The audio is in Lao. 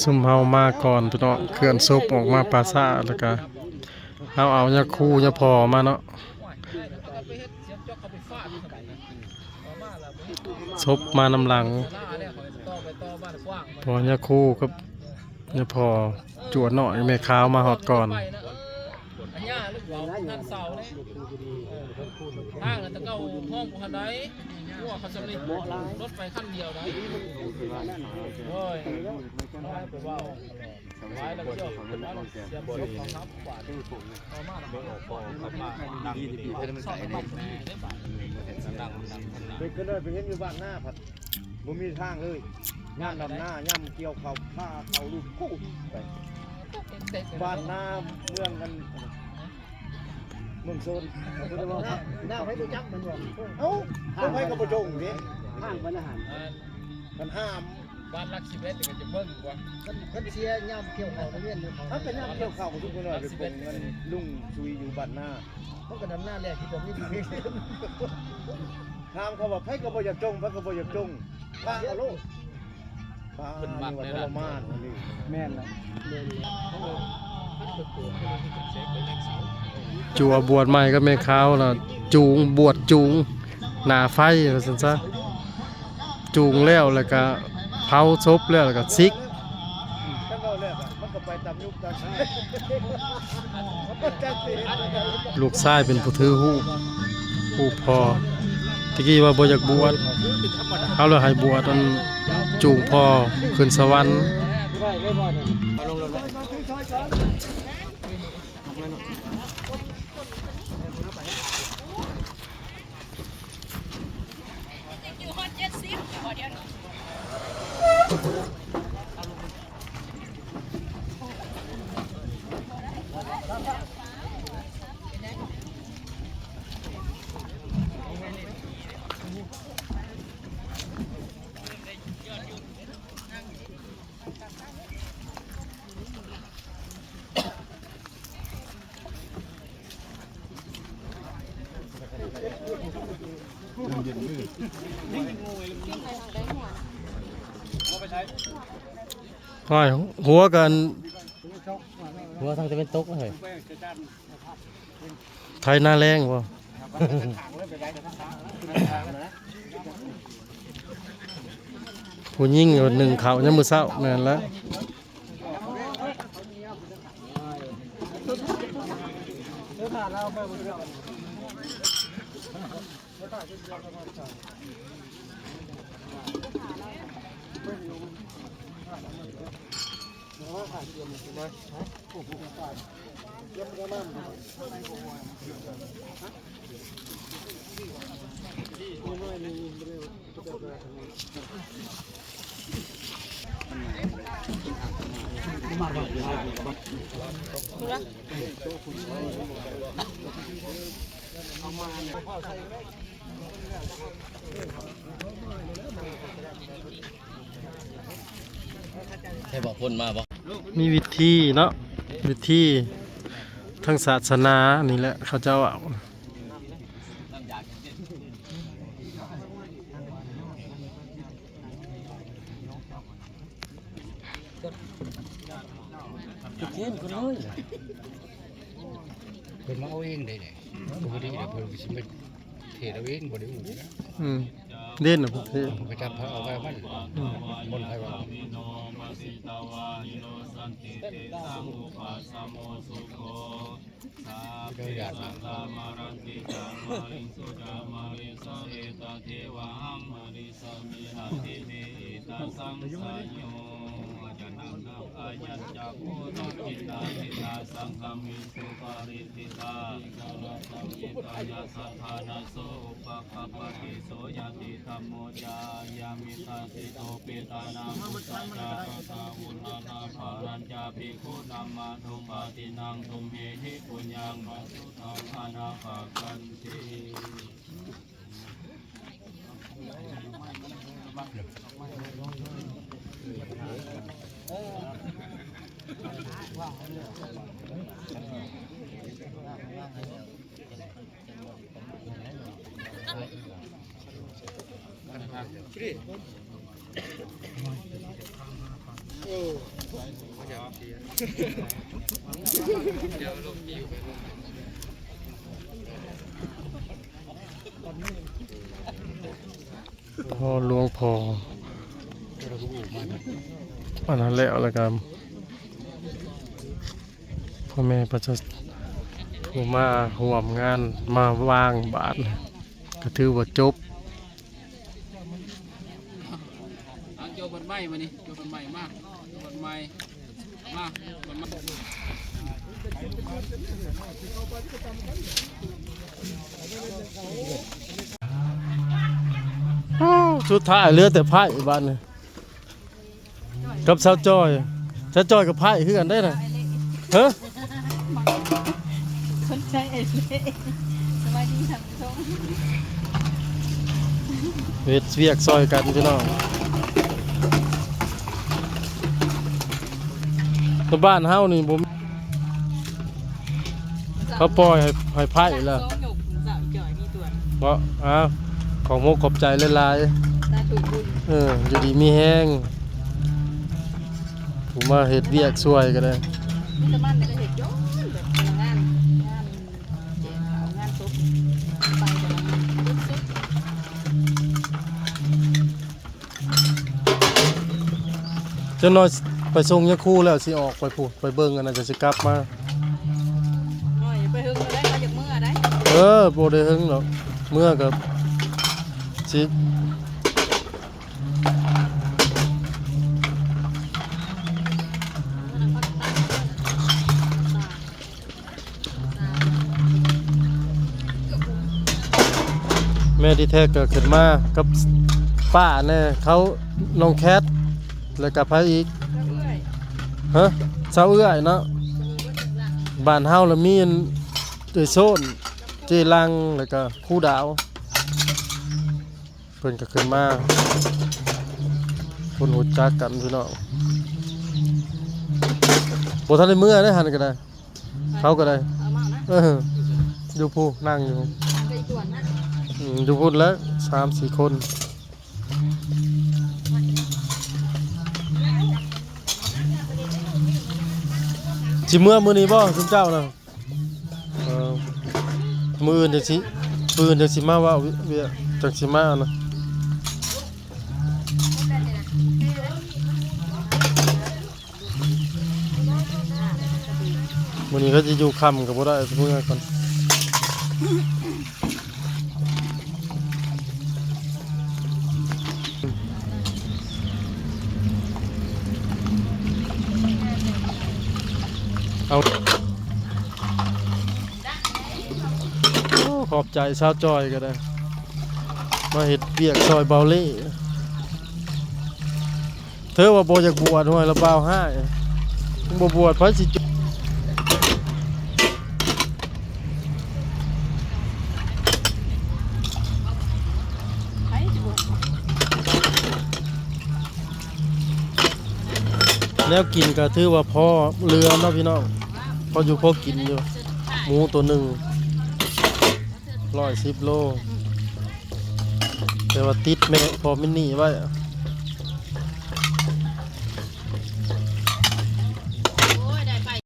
ຊຸມເຮົາມາກ່ອນພີ່ນ້ອງ ເຄື່ອນສົບອອກມາປ່າຊ້າ ແລ້ວກະເຮົາເອົາຍາຄູຍາພໍ່ມາເນາະ ສົບມານຳຫຼັງ ພໍ່ຍາຄູກັບຍາພໍ່ ຈົວນ້ອຍແມ່ຂາວມາຮອດກ່ອນ. ອັນຍາຫຼືເວົ້ານັ້ນເຊົາເດ້ ທາງນັ້ນແຕ່ເກົ່າຫ້ອງບໍ່ທັນໄດ້ ຫົວເຂົາສຳເລັດ ລົດໄຟຄັນດຽວໄດ້ ໂອ້ຍ ໄປເວົ້າ ໄປແລ້ວກໍເຈົ້າເພິ່ນວ່າເສຍບໍ່ດີ ເອົາມາແລ້ວກໍອອກ ອອກມານັ່ງຢູ່ນີ້ ນັ່ງ ນັ່ງ ໄປເຫັນຢູ່ບ້ານນາພັດ ບໍ່ມີທາງເລີຍ ຍາມດຳນາ ຍາມກ່ຽວເຂົ້າ ພາເຂົ້າລູກກູໄປ ບ້ານນາເມືອງອັນ ເມືອງໂຊນ ນາໃຜຮູ້ຈັກມັນບໍ່ ເອົ້າ ໃຜກໍບໍ່ຈົ່ງເດ້ ຫ້າມມັນນະຫັ້ນ ຄັນຫ້າມ ບ້ານຫຼັກສິບເອັດນີ້ກໍຈະເບິ່ງກວ່າ ຄັນ ຄັນເສຍຍາມກ່ຽວເຂົ້າຕະເວັນເນາະ ເອົາ ກໍຍາມກ່ຽວເຂົ້າ ທຸກຄົນວ່າເປັນຄົນມັນລຸງຊຸຍຢູ່ບ້ານນາ ເຂົາກໍດຳນາແລ້ວທີ່ບໍ່ມີ ຖາມເຂົາວ່າໃຜກໍບໍ່ຢາກຈົ່ງ ໃຜກໍບໍ່ຢາກຈົ່ງ ພາເອົາໂລດ ພາ ເພິ່ນມັກແນວນັ້ນ ແມ່ນລະ ຈົວບວດໃໝ່ກັບແມ່ຂາວລະ ຈູງ ບວດຈູງ ໜ້າໄຟວ່າຊັ້ນຊະ ຈູງແລ້ວ ແລ້ວກະເຜົາສົບແລ້ວ ແລ້ວກະສິກ ຄັນເວົ້າແລ້ວມັນກໍໄປຕາມຍຸກຕາມສະໄໝ ມັນບໍ່ຈັກຊິເຮັດຈັ່ງໃດ ລູກຊາຍເປັນຜູ້ຖືຮູບ ຮູບພໍ່ ແຕ່ກີ້ວ່າບໍ່ຢາກບວດ ເອົາແລ້ວໃຫ້ບວດ ອັນ ຈູງພໍ່ຂຶ້ນສະຫວັນ. ຫ້ອຍ ຫົວກັນ ຫົວທາງຕາເວັນຕົກເຮີ້ຍ ໄຖນາແລ້ງບໍ່? ຜູ້ຍິງໜຶ້ງເຂົ້າຍາມມື້ເຊົ້າ ແມ່ນແລ້ວ.ໃຫ້ບອກຄົນມາບໍ່? ມີວິທີເນາະ ວິທີທາງສາສະໜານີ້ແຫຼະ ເຂົາເຈົ້າເວົ້າ. ເພິ່ນມາເອົາເອງໄດ້ແຫຼະ ປົກກະຕິແລ້ວເພິ່ນຊິມາເທດເອົາເອງ ບໍ່ໄດ້ຮູ້ນະ. ອືມ ເດັ່ນນະ ເພິ່ນເທດ ໄປຈັບເອົາໄວ້ມັນ ອືມ ບ່ອນໃຜວ່າ ນີ້ ພໍຫຼວງພໍ່ ອັນນັ້ນແລ້ວ ແລ້ວກໍພໍ່ແມ່ປະຊາ ຜູ້ມາຮ່ວມງານ ມາວາງບາດ ກໍຖືວ່າຈົບ. ເອົາ ໂຈເພິ່ນໃໝ່ມານີ້ ໂຈເພິ່ນໃໝ່ມາ ໂຈເພິ່ນໃໝ່ ອ້າວ ສຸດທ້າຍເຫຼືອແຕ່ໄພ້ບາດນີ້ ກັບສາວຈ້ອຍ. ສາວຈ້ອຍກັບໄພ້ຄືກັນເດ້ນະ. ຮະ? ຄົນໃຊ້ໄອ້ເລ. ສະບາຍດີທ່ານຜູ້ຊົມ. ເຮັດວຽກຊ່ອຍກັນພີ່ນ້ອງ. ແຕ່ບ້ານເຮົານີ້ບໍ່ ເຂົາປ່ອຍໃຫ້ ໃຫ້ໄພ້ແລ້ວ ສາມ ສອງ ຍົກ ສາວຈ້ອຍມີຕົວ ເນາະ. ອ້າວ ຂອບອົກຂອບໃຈຫຼາຍໆ ສາທຸບຸນ. ເອີ ຢູ່ດີມີແຮງ ຜູ້ມາເຮັດວຽກຊ່ວຍກໍໄດ້. ມີແຕ່ມັນກໍເຮັດຢູ່ ແບບງານ ງານແຈກເຂົ້າ ງານສົບ ໄປກໍໄດ້ສຸດໆ. ຈັກໜ່ອຍໄປສົ່ງຍາຄູແລ້ວ ຊິອອກໄປພຸ້ນ ໄປເບິ່ງ ອັນນັ້ນກໍຊິກັບມາ. ໜ້ອຍໄປເຖິງແລ້ວ ເຂົາຢາກເມືອໄດ໋. ເອີ ບໍ່ໄດ້ເຖິງດອກ ເມືອກໍຊິ ແມ່ທີ່ແທ້ກໍຂຶ້ນມາກັບປ້າແດ່ ເຂົາ ນ້ອງແຄດ ແລ້ວກໍໃຜອີກ? ຮະ? ຊາວເອື້ອຍເນາະ. ບ້ານເຮົາລະມີອັນ ເອື້ອຍໂຊນ ເຈ້ລັງ ແລ້ວກໍຄູດາວ. ເພິ່ນກໍຂຶ້ນມາ ຄົນຮູ້ຈັກກັນພີ່ນ້ອງ. ບໍ່ທັນໄດ້ເມືອເດ້ ຫັ້ນກໍໄດ້ ເຂົາກໍໄດ້ ເອີ ຢູ່ພຸ້ນ ນັ່ງຢູ່ ອືມ ຢູ່ພຸ້ນແຫຼະ ສາມສີ່ຄົນ. ຊິເມືອມື້ນີ້ບໍ່ ຊຸມເຈົ້ານະ? ເອີ ມື້ອື່ນຈັ່ງຊິ ມື້ອື່ນຈັ່ງຊິມາເວົ້າວຽກ ຈັ່ງຊິມານະ. ມື້ນີ້ກໍຊິຢູ່ຄ່ຳກໍບໍ່ໄດ້ ເມືອກ່ອນ. ເອົາ ໂອ້ ຂອບໃຈສາວຈ້ອຍກໍໄດ້ ມາເຮັດວຽກຊ່ອຍເບົາເລ່. ເທີວ່າບໍ່ຢາກບວດ ຫ້ວຍ ລະບ່າວຮ້າຍ ບໍ່ບວດ ໃຜຊິຈຸ ໃຜຊິບວດ? ແນວກິນກໍຖືວ່າພໍເຫຼືອເນາະພີ່ນ້ອງ ພໍຢູ່ພໍກິນຢູ່. ໝູໂຕໜຶ່ງ ຮ້ອຍສິບໂລ ແຕ່ວ່າຕິດແມ່ພໍ່ມິນນີ້ໄວ້.